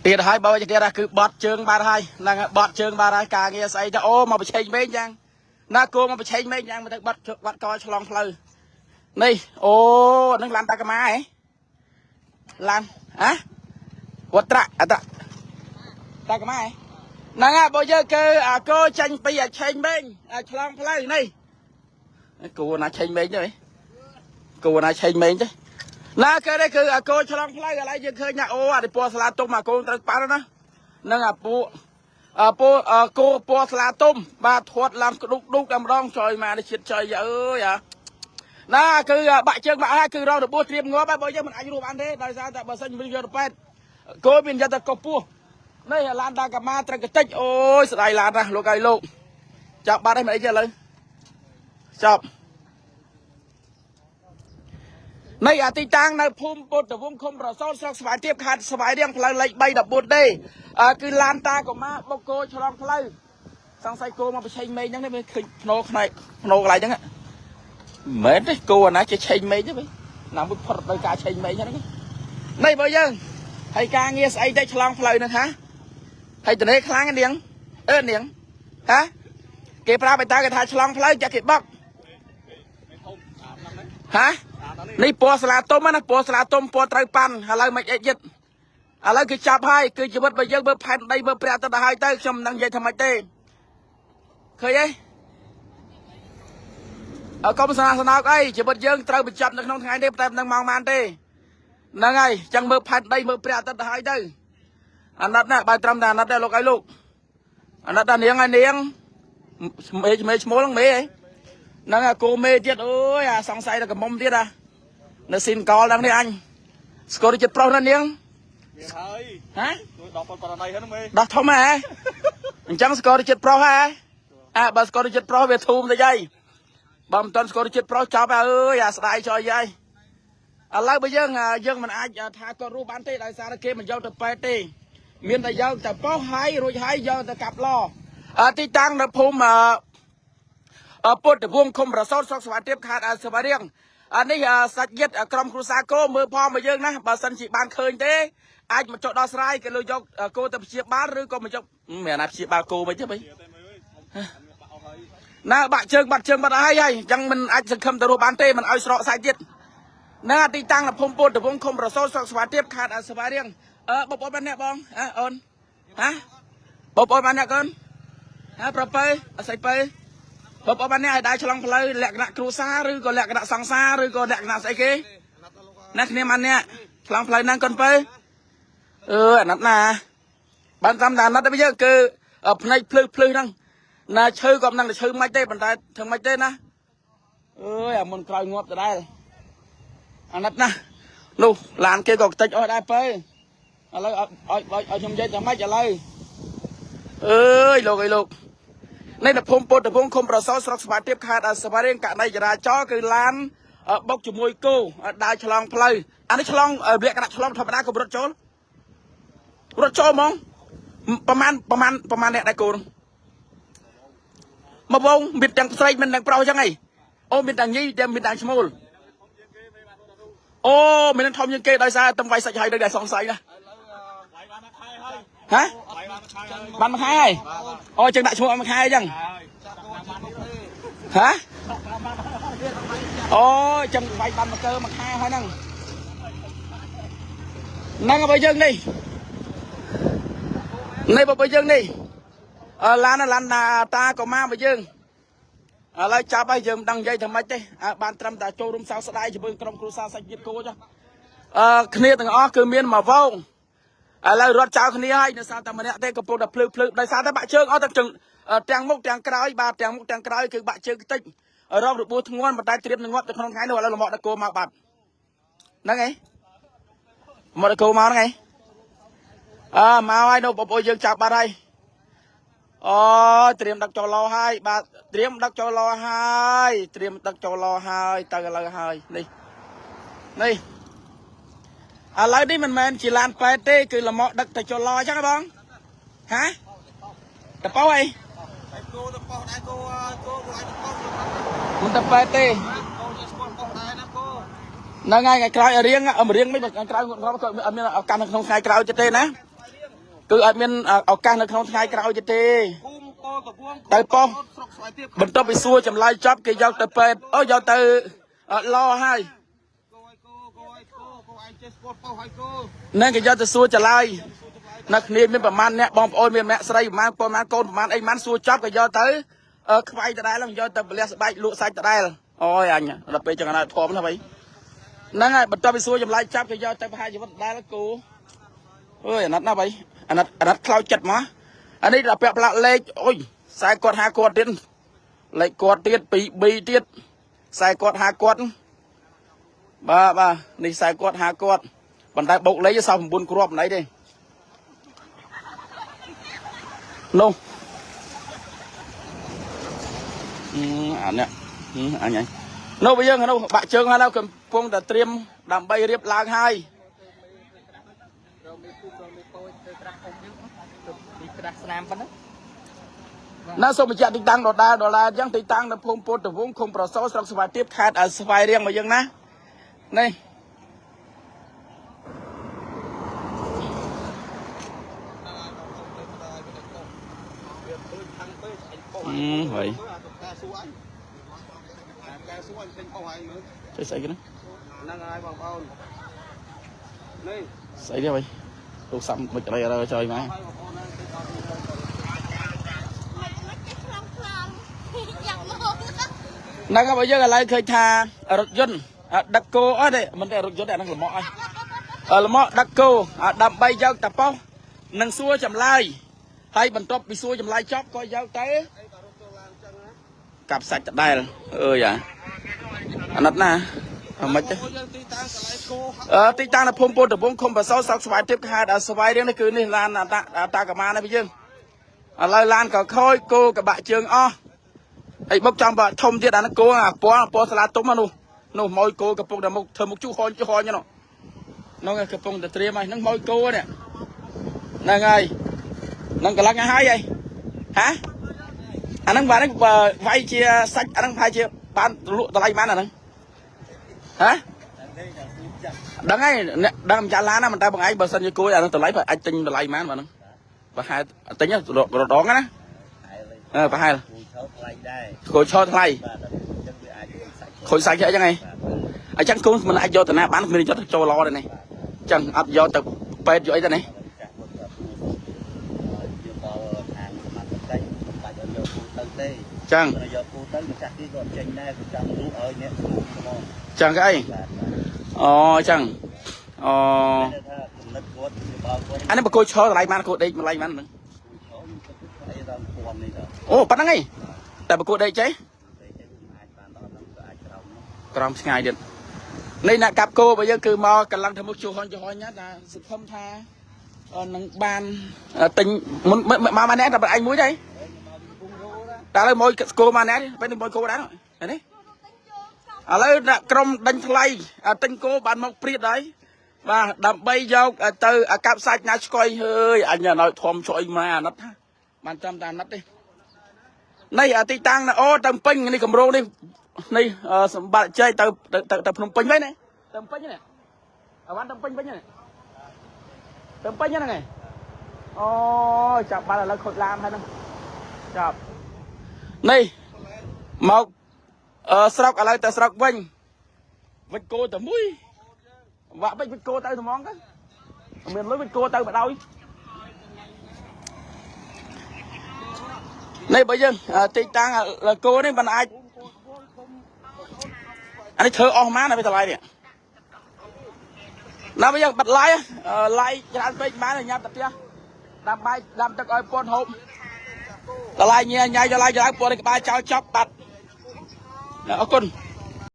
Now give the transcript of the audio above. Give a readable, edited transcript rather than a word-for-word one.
ទៀតហើយបើទៀតគឺបត់ជើងបាត់ហើយហ្នឹងហើយបត់ជើងបាត់ហើយការងារស្អីទៅអូមកប្រឆេងមេឃយ៉ាងណាគោមកប្រឆេងមេឃយ៉ាងមកទៅបាត់បាត់កឆ្លងផ្លូវនេះអូហ្នឹងឡានតាកាម៉ាហ៎ឡានហ៎វត្តត្រាក់អត់តាកាម៉ាហ៎ហ្នឹងហើយបើយើងគឺអាគោចេញពីអាឆេងមេឃអាឆ្លងផ្លូវនេះគោណាឆេងមេឃទេគោណាឆេងមេឃទេណាគេនេះគឺអាគោឆ្លងផ្លូវឥឡូវយើងឃើញថាអូអានេះពណ៌ស្លាទុំអាគោត្រូវប៉ាន់ណាហ្នឹងអាពួកអាពូអាគោពណ៌ស្លាទុំបាទធាត់ឡើងក្ដុកឌុកតែម្ដងចុយមកនេះជាតិចុយអើយអាណាគឺបាក់ជើងបាក់ហើយគឺរងរបួសត្រៀមងាប់ហើយបើយើងមិនអាចរស់បានទេដោយសារតែបើសិនមិនយកទៅពេទ្យគោមានយកទៅកោះពោះនេះឡានតាកាម៉ាត្រូវកតិចអូយស្ដាយឡានណាស់លោកអើយលោកចាប់បាត់ហើយមិនអីទេឥឡូវចាប់ នៃអទីតាំងនៅភូមិពុទ្ធវង្សឃុំរសោតស្រុកស្វាយទៀបខេត្តស្វាយរៀងផ្លូវលេខ 314 ទេគឺឡានតាកុមារបុកគោឆ្លងផ្លូវសង្ស័យគោមកប្រឆេងមេឃហ្នឹងវាឃើញភ្នោផ្នែកភ្នោកន្លែងហ្នឹងមិនមែនទេគោអាណាចេះឆេងមេឃទេវិញណាមួយផុតដោយការឆេងមេឃហ្នឹងនេះបើយើងហើយការងារស្អីទៅឆ្លងផ្លូវហ្នឹងហាហើយតនេះខ្លាំងនាងអឺនាងហាគេប្រាប់ឲ្យតើគេថាឆ្លងផ្លូវចាក់គេបុកហានេះពណ៌ស្លាទុំណាពណ៌ស្លាទុំពណ៌ត្រូវប៉ាន់ឥឡូវមិនអីចិត្តឥឡូវគឺចាប់ហើយគឺជីវិតរបស់យើងមើលផែនដីមើលព្រះទៅដល់ហើយទៅខ្ញុំមិនដឹងនិយាយថាម៉េចទេឃើញទេអើកុំសនាសណោកអីជីវិតយើងត្រូវបញ្ចប់នៅក្នុងថ្ងៃនេះតែមិនដឹងម៉ោងប៉ុន្មានទេហ្នឹងហើយអញ្ចឹងមើលផែនដីមើលព្រះទៅដល់ហើយទៅអាណិតណាស់បើត្រឹមតែអាណិតទេលោកអីលោកអាណិតតែនាងហើយនាងមេមេឈ្មោះហ្នឹងមេហីហ្នឹងអាគោមេទៀតអើយអាសង្ស័យតែកំមុំទៀតអានៅស៊ីនកលហ្នឹងនេះអញស្គាល់ចិត្តប្រុសណានាង មានហើយ ហ៎ ជួយដល់ប៉ុនប៉ណៃហ្នឹងមេ ដោះធំហ៎អញ្ចឹងស្គាល់ចិត្តប្រុសហ៎អើបើស្គាល់ចិត្តប្រុសវាធូមតិចហើយបើមិនទាន់ស្គាល់ចិត្តប្រុសចប់ហើយអើយអាស្ដាយចុយហើយឥឡូវបើយើងយើងមិនអាចថាគាត់រស់បានទេដោយសារគេមិនយកទៅពេទ្យទេមានតែយកទៅប៉ោះហើយរួចហើយយកទៅកាប់ឡអទីតាំងនៅភូមិអពុទ្ធវង្សឃុំរសោតស្រុកស្វាយទៀបខេត្តស្វាយរៀងអានេះសាច់ញាតិក្រុមគ្រួសារគោមើលផងមកយើងណាបើសិនជាបានឃើញទេអាចមកចុះដោះស្រាយគេលើយកគោទៅព្យាបាលឬក៏មកយកមានអាណាព្យាបាលគោមិនទេបី តែមើលអើយបាក់អស់ហើយ ណាបាក់ជើងបាត់ជើងបាត់ហើយហើយអញ្ចឹងមិនអាចសង្ឃឹមទៅរស់បានទេមិនឲ្យស្រកសាច់ទៀតណាទីតាំងនៅភូមិពុទ្ធវង្សឃុំរសោតស្រុកស្វាយទៀបខេត្តស្វាយរៀងអឺបងប្អូនបានអ្នកបងអើអូនហ៎បងប្អូនបានអ្នកកូនហ៎ប្រពើអស័យពើបងប្អូនបានអ្នកឲ្យដើរឆ្លងផ្លូវលក្ខណៈគ្រួសារឬក៏លក្ខណៈសង្សារឬក៏លក្ខណៈស្អីគេណាគ្នាបានអ្នកឆ្លងផ្លូវហ្នឹងកូនពើអឺអាណិតណាបានតាមតែអាណិតទៅយើងគឺភ្នែកភ្លឺភ្លឺហ្នឹងណាឈើក៏មិនដឹងតែឈើមិនទេប៉ុន្តែធ្វើមិនទេណាអើយអាមុនក្រោយងាប់ដដែលអាណិតណានោះឡានគេក៏ខ្ទេចអស់ដែរពើឥឡូវឲ្យឲ្យឲ្យខ្ញុំនិយាយថាម៉េចឥឡូវអើយលោកអើយលោកនេះនៅភូមិពុទ្ធវង្សឃុំប្រសោស្រុកស្វាយទៀបខេត្តស្វាយរៀងករណីចរាចរណ៍គឺឡានបុកជាមួយគោដើរឆ្លងផ្លូវអានេះឆ្លងលក្ខណៈឆ្លងធម្មតាក៏រត់ចូលរត់ចូលហ្មងប្រហែលប្រហែលប្រហែលអ្នកដែរគោនោះ មកវងមានទាំងស្រីមានទាំងប្រុសអញ្ចឹងហីអូមានទាំងញីទាំងមានទាំងឈ្មោលអូមានទាំងធំជាងគេដោយសារតំវាយសាច់ហើយនៅតែសង្ស័យណា វាយបានមួយខែហើយ ហ៎ វាយបានមួយខែហើយ បានមួយខែហើយអូអញ្ចឹងដាក់ឈ្មោះឲ្យមួយខែអញ្ចឹង ហើយ ហ៎អូអញ្ចឹងវាយបានមួយកើមួយខែហើយហ្នឹងហ្នឹងហើយបើយើងនេះនេះបើយើងនេះអឺឡានឡានតាក៏មកបើយើងឥឡូវចាប់ហើយយើងមិនដឹងនិយាយថាម៉េចទេអើបានត្រឹមតែចូលរួមសោកស្ដាយជាមួយក្រុមគ្រួសារសាច់ញាតិគោចុះអឺគ្នាទាំងអស់គឺមានមួយវងឥឡូវរត់ចោលគ្នាហើយនៅសល់តែម្នាក់ទេកំពុងតែភ្លឺភ្លឺដោយសារតែបាក់ជើងអស់តែជើងទាំងមុខទាំងក្រោយបាទទាំងមុខទាំងក្រោយគឺបាក់ជើងតិចរងរបួសធ្ងន់ប៉ុន្តែត្រៀមនឹងងាប់ទៅក្នុងថ្ងៃនោះឥឡូវលំមកដល់គោមកបាត់ហ្នឹងឯងមកដល់គោមកហ្នឹងឯងអើមកហើយនោះបងប្អូនយើងចាប់បាត់ហើយអូត្រៀមដឹកចូលឡហើយបាទត្រៀមដឹកចូលឡហើយត្រៀមដឹកចូលឡហើយទៅឥឡូវហើយនេះនេះឥឡូវនេះមិនមែនជាឡានប៉ែតទេគឺលម៉កដឹកទៅចូលឡអញ្ចឹងហ៎បងហ៎តប៉ោអី តែគោទៅប៉ោះដែរគោគោគោឲ្យទៅប៉ោះ មិនតប៉ែតទេ គោយើងស្គាល់ប៉ោះដែរណាគោ ហ្នឹងហើយថ្ងៃក្រោយរៀងរៀងមិនថ្ងៃក្រោយគាត់អត់មានឱកាសនៅក្នុងថ្ងៃក្រោយទៀតទេណា គឺអត់មានឱកាសនៅក្នុងថ្ងៃក្រោយទៀតទេ ភូមិពោធិវង ទៅប៉ុស្តិ៍ ស្រុកស្វាយទៀប បន្ទាប់ពីសួរចម្លើយចប់គេយកទៅពេទ្យអូយកទៅឡហើយ គោឲ្យគោគោឲ្យគោគោឯងចេះស្គាល់ប៉ុស្តិ៍ឲ្យគោ នឹងគេយកទៅសួរចម្លើយនៅគ្នាមានប្រមាណអ្នកបងប្អូនមានអ្នកស្រីប្រមាណប្រមាណកូនប្រមាណអីប្រមាណសួរចប់គេយកទៅខ្វាយដដែលហ្នឹងយកទៅបលះស្បែកលក់សាច់ដដែលអូយអញដល់ពេលចឹងណាធំណាស់បីហ្នឹងហើយបន្ទាប់ពីសួរចម្លើយចប់គេយកទៅប្រហែលជីវិតដដែលគូអើយអាណិតណាស់បីអាណិតអាណិតខ្លោចចិត្តមកអានេះដល់ពាក់ផ្លាកលេខអូយខ្សែគាត់ហាគាត់ទៀតលេខគាត់ទៀត 2B ទៀតខ្សែគាត់ហាគាត់បាទបាទនេះខ្សែគាត់ហាគាត់ប៉ុន្តែបូកលេខសោះ9គ្រាប់មិនអីទេនោះអឺអានេះអញអញនោះបើយើងនោះបាក់ជើងហើយនោះកំពុងតែត្រៀមដើម្បីរៀបឡើងហើយ រកមេពូរកមេពោធ្វើក្រាស់អុំយើងទៅពីក្រាស់ស្នាមប៉ុណ្ណឹង ណាសូមបញ្ជាក់ទីតាំងដដែលដដែលអញ្ចឹងទីតាំងនៅភូមិពោធិវង្សឃុំប្រសោស្រុកស្វាយទៀបខេត្តស្វាយរៀងមកយើងណានេះ វាឃើញខាងពេកអញប៉ុស្តិ៍ អឺហើយ អាកែសួរអញអាកែសួរអញទិញប៉ុស្តិ៍ឯងមើល ចុះស្អីគេណា ហ្នឹងហើយបងប្អូននេះ ស្អីទេហើយទូរស័ព្ទមិនអីអីចុយមក ហើយបងប្អូនហ្នឹងទិញដល់ មិនមិនចេះខ្លងខ្លងយ៉ាងមក ហ្នឹងហើយបើយើងឥឡូវឃើញថារថយន្តដឹកគោអត់ទេមិនទេរថយន្តអាហ្នឹងល្មក់ហើយល្មក់ដឹកគោដើម្បីយកតប៉ោះនិងសួរចម្លើយហើយបន្ទាប់ពីសួរចម្លើយចប់ក៏យកទៅ អីក៏រត់ចូលឡើងចឹងណា កាប់សាច់ដដែលអើយអាអាណិតណាអាមិនទេ បងប្អូនយើងទីតាំងកន្លែងគោ អឺទីតាំងនៅភូមិពោធិវង្សឃុំប្រសោស្រុកស្វាយទៀបខេត្តស្វាយរៀងនេះគឺនេះឡានតាតាកាម៉ានេះពីយើងឥឡូវឡានក៏ខូចគោក៏បាក់ជើងអស់ហើយបុកចំបើធំទៀតអាហ្នឹងគោអាពណ៌ពណ៌ស្លាទុំនោះនោះម៉ួយគោកំពុងតែមុខធ្វើមុខជូហនជូហននោះនោះកំពុងតែត្រៀមហើយហ្នឹងម៉ួយគោនេះហ្នឹងហើយហ្នឹងកន្លងហើយហើយហ៎អាហ្នឹងបាទហ្នឹងវាយជាសាច់អាហ្នឹងប្រហែលជាបានលក់តម្លៃបានអាហ្នឹងហ៎ ដឹងហើយអ្នកដឹងម្ចាស់ឡានណាមិនតែបងឯងបើសិនជាគួយអានឹងតម្លៃអាចទិញតម្លៃប៉ុន្មានបាទហ្នឹងប្រហែលទិញរដងណាអឺប្រហែល គូឈោថ្លៃដែរ គួយឆោថ្លៃ បាទដល់អញ្ចឹងវាអាចសាច់ ខូចសាច់អីចឹងហី បាទ អញ្ចឹងគូមិនអាចយកទៅណាបានគ្មានយកទៅចូលឡទេនេះអញ្ចឹងអត់យកទៅពេទ្យយកអីទេនេះ ចាស់គាត់ក៏ពូយកដល់ខាងសមត្ថកិច្ចមិនបាច់ឲ្យយកគូទៅទេ អញ្ចឹង បើយកគូទៅម្ចាស់គេក៏ចេញដែរក៏ចង់លក់ឲ្យអ្នកស្មោះហ្មង អញ្ចឹងគេអី បាទ អូអញ្ចឹងអូ តែថាគំនិតគាត់យោបល់គាត់ អានេះបើគួយឆោតម្លៃបានគួយដេកតម្លៃបានហ្នឹង គូឈោខ្ញុំគិតថាអីដល់ពាន់នេះដល់ អូប៉ុណ្្នឹងហីតែបើគួយដេកចេះ តែចេះអាចបានដល់ហ្នឹងក៏អាចក្រោមនោះ ក្រោមឆ្ងាយទៀតនេះអ្នកកាប់គោរបស់យើងគឺមកកម្លាំងធ្វើមុខជួហនជួហនណាថាសង្ឃឹមថានឹងបានទិញមុនមកមកអ្នកតែឯងមួយទេតែឥឡូវមួយគោមកអ្នកពេលនេះមួយគោដែរនេះឥឡូវអ្នកក្រុមដេញថ្លៃទិញគោបានមកព្រាតហើយបាទដើម្បីយកទៅកាប់សាច់ណាឆ្កុយហើយអញឲ្យធំឆ្អុយមកអាណិតថាបានត្រឹមតែអាណិតទេនេះទីតាំងអូទៅពេញនេះកម្រងនេះនេះសម្បត្តិជ័យទៅទៅភ្នំពេញវិញណាទៅពេញនេះអវ៉ាន់ទៅពេញវិញនេះទៅពេញហ្នឹងឯងអូចាប់បាល់ឥឡូវខូចឡានហើយហ្នឹងចាប់នេះមកអឺស្រុកឥឡូវទៅស្រុកវិញវិចគោតែមួយវាក់បិចវិចគោទៅត្មងទៅមានលុយវិចគោទៅបដ ாய் នេះបើយើងទីតាំងគោនេះมันអាចអានេះធ្វើអស់ម៉ានហើយតម្លៃនេះណាបើយើងបាត់ឡាយឡាយច្រើនពេកបានញ៉ាំតែផ្ទះដាំបាយដាំទឹកឲ្យពន់ហូបតម្លៃញ៉ៃញ៉ៃតម្លៃច្រើនពន់ក្បាលចោលចប់បាត់អរគុណ